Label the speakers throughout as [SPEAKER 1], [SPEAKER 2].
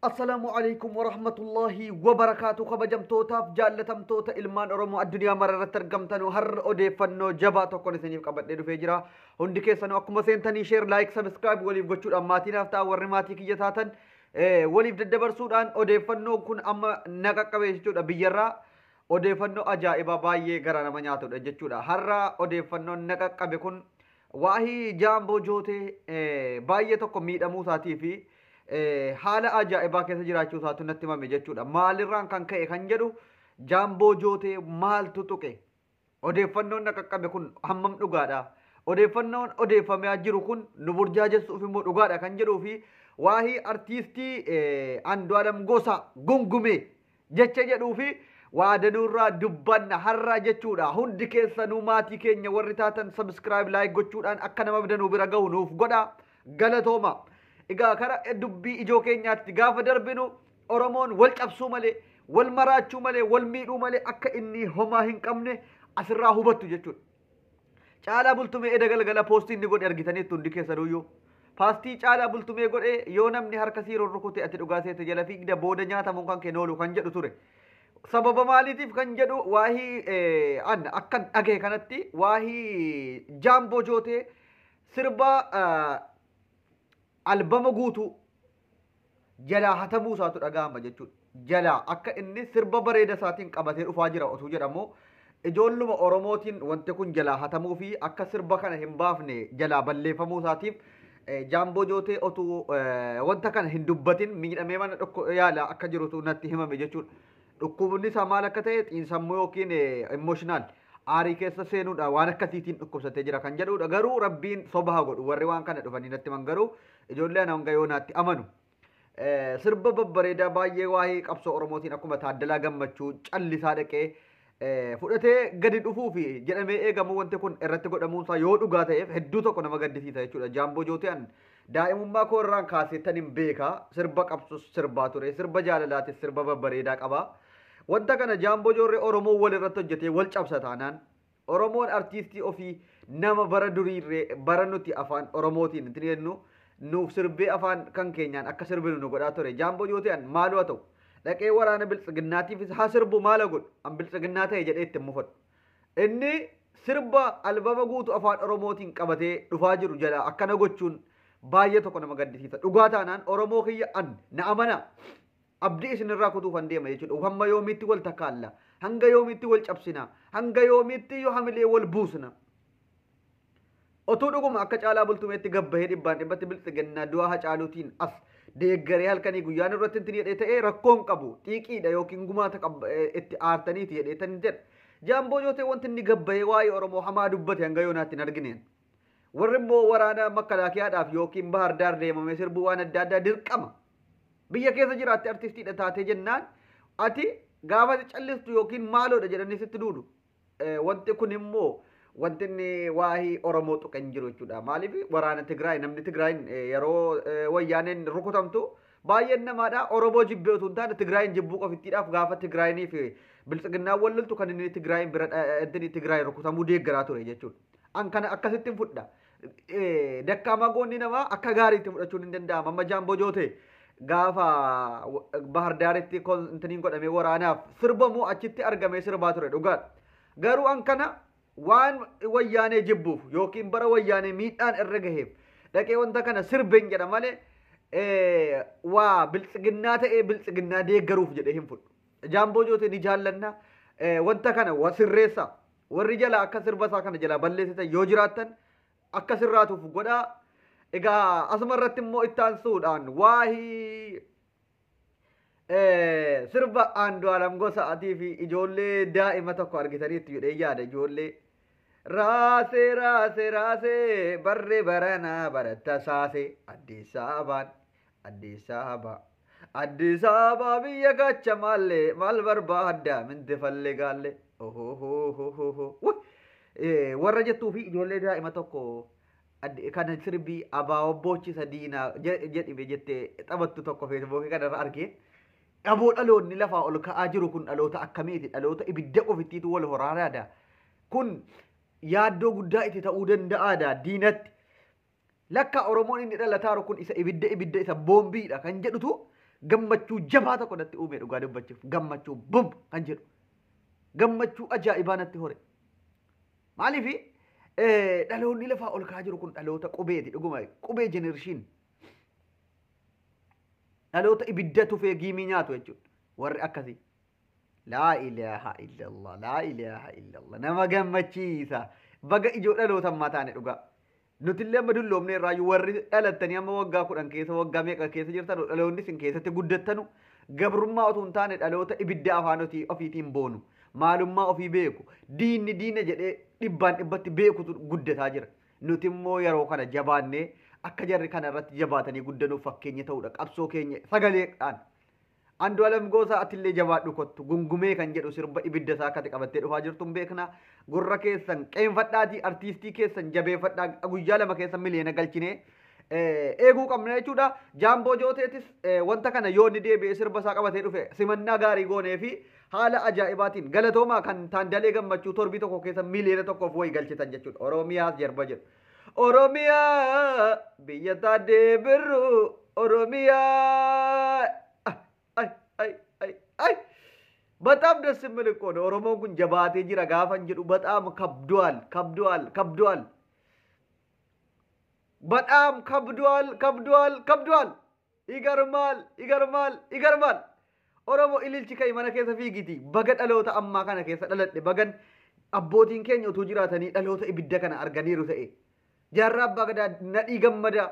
[SPEAKER 1] Assalaamu alaikum warahmatullahi wabarakaatu. Kabajamtootaaf jaallatamtoota ilmaan Oromoo addunyaa mara irratti argamtan, har'a odeeffannoo jabaa tokkoon isiniif qabadhee dhufee jira. Hundi keessanuu akkuma seentanii share, like, subscribe waliif gochuudhaan maatii naaf ta'a. Warri maatii kiyya taatan waliif daddabarsuudhaan, odeeffannoon kun amma na qaqqabe jechuudha biyyarraa. Odeeffannoo ajaa'ibaa baay'ee gara nama nyaatudha jechuudha. Har'a odeeffannoon na qaqqabe kun waa'ee Jaamboo Jootee baay'ee tokko miidhamuu isaatii fi haala ajaa'ibaa keessa jiraachuu isaatu natti himame jechuudha. Maalirraan kan ka'e kan jedhu, Jaamboo Jootee maaltu tuqe? Odeeffannoon na qaqqabe kun hammam dhugaadha? Odeeffannoon odeeffamee jiru kun nu burjaajessuuf immoo dhugaadha kan jedhuu fi waa'ee artiistii Andu'aalam Gosaa gungumee jecha jedhuu fi waa danuurraa dubbanna har'a jechuudha. Hundi keessanuu maatii keenya warri taatan subscribe, like gochuudhaan akka nama danuu bira gahu nuuf godha. Galatooma. Egaa kara dubbii ijoo keenyaatti gaafa darbinu, Oromoon wal cabsuu malee, wal maraachuu malee, wal miidhuu malee akka inni homaa hin qabne asirraa hubattu jechuudha. Caalaa Bultumee eda galgala poostii inni godhe argitaniittu hundi keessanuyyuu. Poostii Caalaa Bultumee godhe, yoo namni harka sii rurrukute ati dhugaa seete jala fiigda, booda nyaatamuun kan kee oolu kan jedhu ture. Sababa maaliitiif kan jedhu, waahii an akkan dhagahe kanatti waahii Jaamboo Jootee sirba albama guutuu jalaa hatamuu isaatu dhaga'ama jechuudha. Jalaa akka inni sirba bareeda isaatiin qabatee dhufaa jira otuu jedhamu, ijoolluma Oromootiin wanti kun jalaa hatamuu fi akka sirba kana hin baafne jalaa balleeffamuu isaatiif, Jaamboo Jootee otuu wanta kana hin dubbatin miidhamee mana yaala akka jirutu natti himame jechuudha. Dhukkubni isaa maal akka ta'e, xiinsammuu yookiin emotional aarii keessa seenuudha, waan akkasiitiin dhukkubsatee jira kan jedhudha. Garuu Rabbiin soba haa godhu warri waan kana dhufanii natti himan, garuu ijoollee ana hanga yoonaatti amanu. Sirba babbareedaa baay'ee waa'ee qabsoo Oromootiin akkuma Taaddalaa Gammachuu callisaa dhaqee fudhatee gadi dhufuu fi jedhamee eegamu, wanti kun irratti godhamuunsaa yoo dhugaa ta'eef hedduu tokko nama gaddisiisa jechuudha. Jaamboo Jooteen daa'imummaa koo irraan kaasee hin beeka, sirba qabsus sirbaa ture, sirba jaalalaatis sirba babbareedaa qaba. Wanta kana Jaamboo Joorree Oromoo wal irratti hojjetee wal cabsa taanaan, Oromoon artiistii ofii nama bara duriirree bara nuti afaan Oromootiin itti jennu nuuf sirbee afaan kan keenyaan akka sirbinu nu godhaa ture. Jaamboo Jooteen maaloo haa ta'u, dhaqee waraana biltsiginnaatiifis haa sirbu, maala godhu, an biltsiginnaa ta'e jedhee itti mufadhu. Inni sirba albama guutuu afaan Oromootiin qabatee dhufaa jiru jala akkana gochuun baay'ee tokko nama gaddisiisa. Dhugaa taanaan Oromoo kiyya, an na amana. Abdii isinirraa kutuufan deema jechuudha. Hamma yoomiitti wal takkaalla? Hanga yoomiitti wal cabsina? Hanga yoomiitti yoo hamilee wal buusna? Otuu dhuguma akka Caalaa Bultumeetti gabbahee dhibbaan dhibbatti biltsiginnaa du'aa Hacaaluutiin as deeggaree halkanii guyyaan irratti hin jedhee ta'ee, rakkoon qabu, xiiqiidha yookiin gumaata itti aartaniiti jedhee tan jedha. Jaamboo Jootee wanti inni gabbahee waa'ee Oromoo hamaa dubbate hanga yoonaatti hin argineen. Warri immoo waraana makalaakiyaadhaaf yookiin Bahar Daar deemamee sirbuu waan adda addaa dirqama. Biyya keessa jiraatte artistiidha taatee jennaan, ati gaafa callistu yookiin maaloodha jedhanii sitti duudu. Wanti kun immoo wanti inni waa'ee Oromoo tuqe hin jiru jechuudha. Maaliif waraana Tigraay, namni Tigraayin yeroo wayyaaneen rukutamtu baay'een namaadha. Oromoo jibbee otoo hin taane Tigraayin jibbuu qofittiidhaaf gaafa Tigraayinii fi biltsiginnaan wal loltu kan inni Tigraayin bira inni Tigraay rukutamuu deeggaraa ture jechuudha. An kana akkasitti fudha. Dakkaamaa goonni namaa akka gaariitti fudhachuun hin danda'ama. Amma Jaamboo Jootee gaafa Bahar Daaritti intiniin godhamee waraanaaf sirbamu achitti argamee sirbaa ture, dhugaadha. Garuu an kana waan wayyaanee jibbuuf yookiin bara wayyaanee miidhaan irra gaheef dhaqee wanta kana sirbeen jedha malee, waa biltsiginnaa ta'ee biltsiginnaa deeggaruuf jedhee hin fudhu. Jaamboo Jootee ni jaallanna. Wanta kana sirreessa. Warri jala akka sirba isaa kana jala balleessitan yoo jiraattan akka sirraatuuf godhaa. Egaa asuma irratti immoo itti aansuudhaan waahii sirba Andu'aalam Gosaatii fi ijoollee daa'ima tokko argitaniitti jedhee yaada, ijoollee. Raasee raasee raasee barree baranaa baratta saasee, Addis Ababaan, Addis Ababa, Addis Ababa biyya gacha maallee maal barbaadda minti fallee gaallee, ohohohoho warra jettuu fi ijoollee daa'ima tokko kana sirbii abaaboo bochisa diinaa jedhime jettee taphattu tokko Feesbuukii kanarra argee. Dhaboo dhaloonni lafaa ol ka'aa jiru kun dhaloota akkamiiti? Dhaloota ibidda qofittiitu wal horaaraadha. Kun yaaddoo guddaa itti ta'uu danda'aadha diinatti. Lakka Oromoon inni dhalataaru kun isa ibidda ibidda isa boombiidha kan jedhutu Gammachuu jabaa tokko natti uume dhugaa dubbachuuf. Gammachuu bum kan jedhu. Gammachuu ajaa'ibaa natti hore. Maaliif dhaloonni lafaa ol ka'aa jiru kun dhaloota qubeeti dhuguma qubee jenereeshin. Dhaloota ibidda tufee giimii nyaatu jechuudha. Warri akkasii. Laa ilaaha illallah, laa ilaaha illallah. Nama gammachiisa. Baga ijoo dhaloota ammaa taane dhugaa. Nutillee amma dulloomne irraayyuu warri dhalattanii amma waggaa 10 keessa waggaa meeqa keessa jirtan dhaloonni isin keessatti guddattanu gabrummaa otoo hin taane dhaloota ibidda afaan ofiitiin boonu. Maalummaa ofii beeku. Diinni diina jedhee dhibbaan dhibbatti beekutu guddataa jira. Nuti immoo yeroo kana jabaannee akka jarri kana irratti jabaatanii guddanuuf fakkeenya ta'uudha. Qabsoo keenya sagaleedhaan. Andu'aalam Gosaa atillee jabaadhu kottu gungumee kan jedhu sirba ibidda isaa akkati qabattee dhufaa jirtu hin beekna. Gurra keessan qeenfadhaatii artiistii keessan jabeeffadhaa guyyaa 2 keessa miliyoona galchinee eeguu qabna jechuudha. Jaamboo Jooteetis wanta kana yoo inni deebi'ee sirba isaa qabatee dhufe simannaa gaarii goonee fi haala ajaa'ibaatiin galatoomaa kan Taandalee Gammachuu torbii tokko keessa miliyoona tokkoof wayii galchitan jechuudha. Oromiyaas jarba jedhu. Oromiyaa biyya Taaddee Birruu Oromiyaa. Ay ay ay ay በጣም ደስ የሚል እኮ ነው። ኦሮሞን kun jabaatee jira gaafan jedhu በጣም ከብዷል ከብዷል ከብዷል በጣም ከብዷል ከብዷል ከብዷል። ይገርማል ይገርማል ይገርማል። Oromoo ililchi ka'i mana keessa fiigiti baga dhaloota ammaa kana keessa dhaladhe bagan abbootiin keenya utuu jiraatanii dhaloota ibidda kana arganiiru ta'e. Jaarraa Abbaa Gadaa Nadhii Gammadaa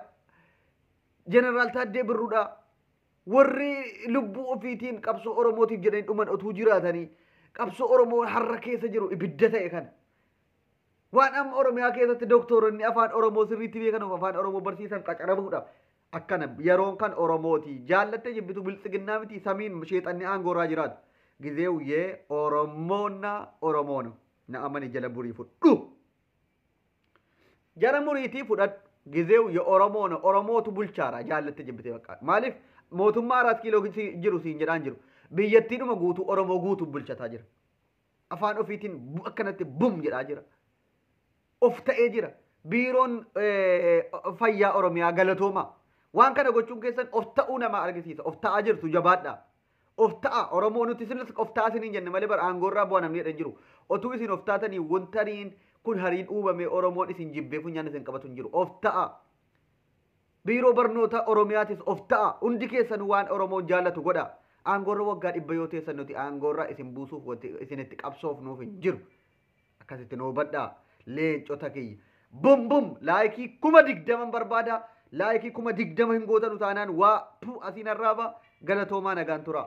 [SPEAKER 1] Jeneraal Taaddee Birruudhaa warri lubbuu ofiitiin qabsoo Oromootiif jedhanii dhuman utuu jiraatanii qabsoo Oromoo har'a keessa jiru ibidda ta'e kana. Waan amma Oromiyaa keessatti doktoronni afaan Oromoo sirriitti beekanuuf afaan Oromoo barsiisan qacaramuudhaaf akkana yeroon kan Oromooti. Jaallattee jibbitu biltsiginnaa miti samiin sheexanni aangoorraa jiraatu. Gizeew yee Oromoonna Oromoon na amani jala burii fudhu. Jara muriitii fudhadhu. Gizeew yee Oromoon Oromootu bulchaara jaallattee jibbitee bakka. Maaliif mootummaa 4 kiiloo jiru siin jedhaan jiru. Biyyattiidhuma guutuu Oromoo guutuu bulchataa jira. Afaan ofiitiin akkanatti bum jedhaa jira. Of ta'ee jira. Biiroon fayyaa Oromiyaa galatoomaa. Waan kana gochuun keessan of ta'uu nama argisiisa. Of ta'aa jirtu jabaadhaa. Of ta'a Oromoo nuti isinis of ta'aa isiniin jenne malee bara aangoorraa bu'aa namni jedhan jiru. Otuu isin of taatanii wantaniin kun hariin uumame Oromoon isin jibbee funyaan isin qabatu hin jiru. Of ta'a. Biiroo barnoota Oromiyaatis of ta'a. Hundi keessan waan Oromoon jaallatu godha. Aangoorra waggaa 100 yoo teessan nuti aangoorraa isin buusuuf wanti isinitti qabsoof nuuf hin jiru. Akkasitti nu hubadhaa. Leencota kiyya. Bum bum laayikii 20,000 barbaada. Laayikii 20,000 hin gootanu taanaan waa asiin arraaba galatoomaa nagaan tura.